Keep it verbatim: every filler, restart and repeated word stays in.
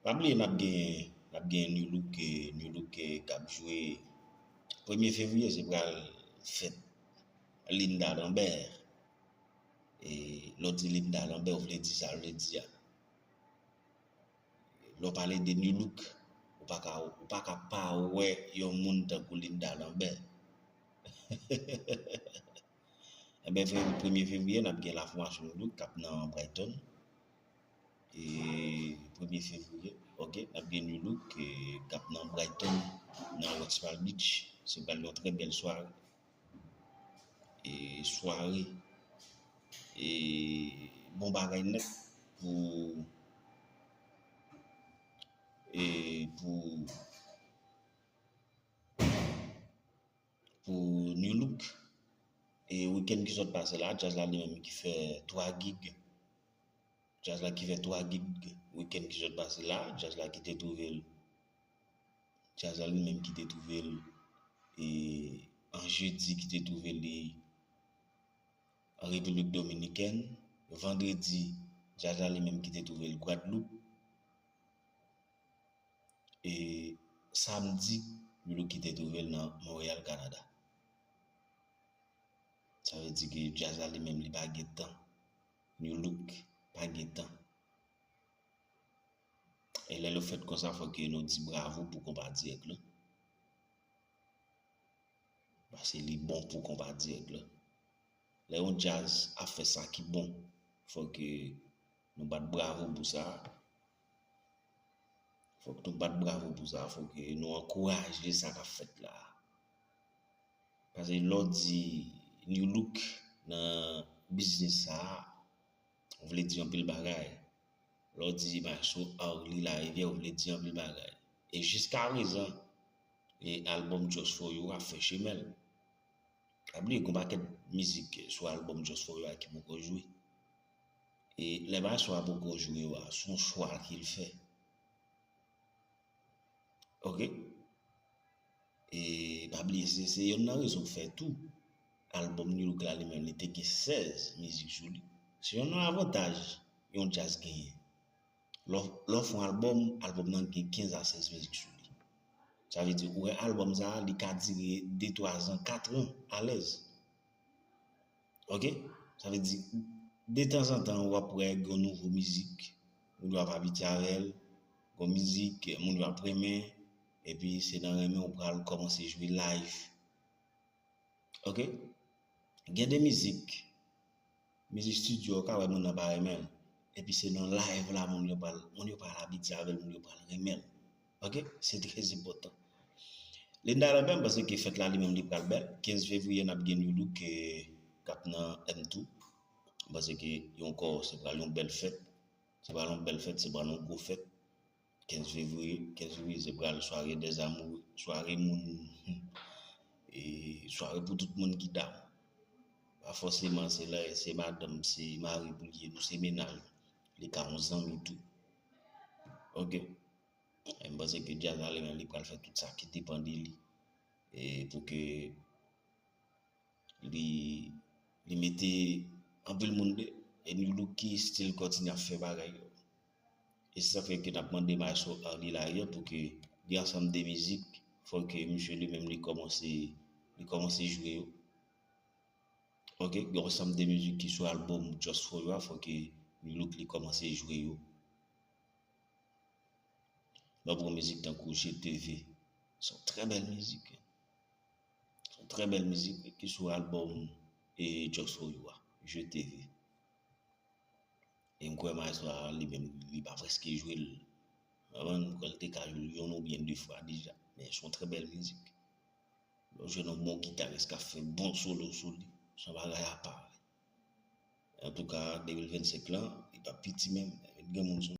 Pa bliye n ap gen, n ap gen New Look, eh, New Look, eh, k ap jwe premye fevriye, se pral fèt Linda Lambert. E lè w di Linda Lambert, ou vle di sa l vle di a. Lè w pale de New Look, ou pa ka, ou pa ka pa wè yon moun tankou Linda Lambert. Enben, fe-, premye fevriye, n ap gen lafòmasyon New Look k ap nan Brighton. E premye fevriye, ok, n ap gen New Look, eh, k ap nan Brighton, nan West Palm Beach. Se pral yon trè bèl sware. E sware, e bon bagay nèt pou, e pou, pou New Look. E wikenn ki sot pase la, djaz la li menm ki fè twa gig. Djaz la ki fè twa gig wikenn ki sot pase la, djaz la ki te twouve l, djaz la li menm ki te twouve l, e, an jedi ki te twouve li an Repiblik Dominikèn, vandredi, djaz la li menm ki te twouve l Gwadloup, e samdi, New Look ki te twouve l nan Montréal, Kanada. Sa vle di ke djaz la li menm li pa gen tan. New Look pa gen tan. E lè l fèt konsa, fò ke nou di bravo pou konpa dirèk la. Paske li bon pou konpa dirèk la. Lè yon djaz ap fè sa ki bon, fò ke nou bat bravo pou sa. Fòk nou bat bravo pou sa, fòk nou ankouraje sa k ap fèt la. Paske lè w di New Look nan biznis sa a, ou vle di anpil bagay. Lè w di Maestro Arly Larivière, ou vle di anpil bagay. E jiskaprezan, e albòm Just For You a fè chemen l. Pa bliye, gen yon pakèt mizik sou albòm Just For You a ki poko jwe. E lè Maestro a poko jwe yo a, se yon chwa ke l fè. Ok? E pa bliye, se, se yonn nan rezon k fè tou albòm New Look la li menm, li te gen sèz mizik sou li. Se yonn nan avantaj yon djaz genyen. Lè w, lè w fè yon albòm, albòm nan gen kenz a sèz mizik sou li. Sa vle di, ou wè albòm sa a, li ka dire de, twa zan, kat an alèz. Ok? Sa vle di, detanzantan, w ap wè gen nouvo mizik, moun yo ap abitye avè l, gon mizik, moun yo ap renmen, epi se nan renmen ou pral kòmanse jwe live. Ok? Gen de mizik, mizik estidyo, ou ka wè moun nan pa renmen l. Epi se nan live la, moun yo pral, moun yo pral abitye avè l, moun yo pral renmen l. Ok? Se trè enpòtan. Linda Lambert, m panse ke fèt la li menm li pral bèl. Kenz fevriye, n ap gen New Look, eh, k ap nan M two. M panse ke yon kò, se pral yon bèl fèt. Se pral yon bèl fèt, se pral yon gwo fèt. Kenz fevriye, kenz fevriye, se pral soirée des amoureux, soirée moun, e soirée pou tout moun ki damou. Pa fòseman se la, se madanm, se mari pou l ye, nou se mennaj. Li ka yon zanmi tou. Ok. E m panse ke djaz la li menm li pral fè tout sa ki depann de li. E pou ke li, li mete anpil moun de, e New Look ki still kontinye ap fè bagay yo. E se sa fè ke n ap mande Maestro Arly Larivière pou ke gen ansanm de mizik, fò ke misye li menm li kòmanse, li kòmanse jwe yo. Ok, gen ansanm de mizik ki sou albòm Just For You a, fò ke New Look li kòmanse jwe yo. Mwen pran mizik tankou Je te veux. Se yon trè bèl mizik. Se yon trè bèl mizik ki sou albòm e Just For You a, Je te veux. E m kwè Maestro a li menm, li pa prèske jwe l. Ou konprann? M kwè l te ka jwe l youn oubyen de fwa deja. Men se yon trè bèl mizik. Lè w jwenn yon bon gitaris k ap fè bon solo sou li, se yon bagay apa. Antouka, de mil vennsenk lan, li p ap piti menm. Met granmoun sou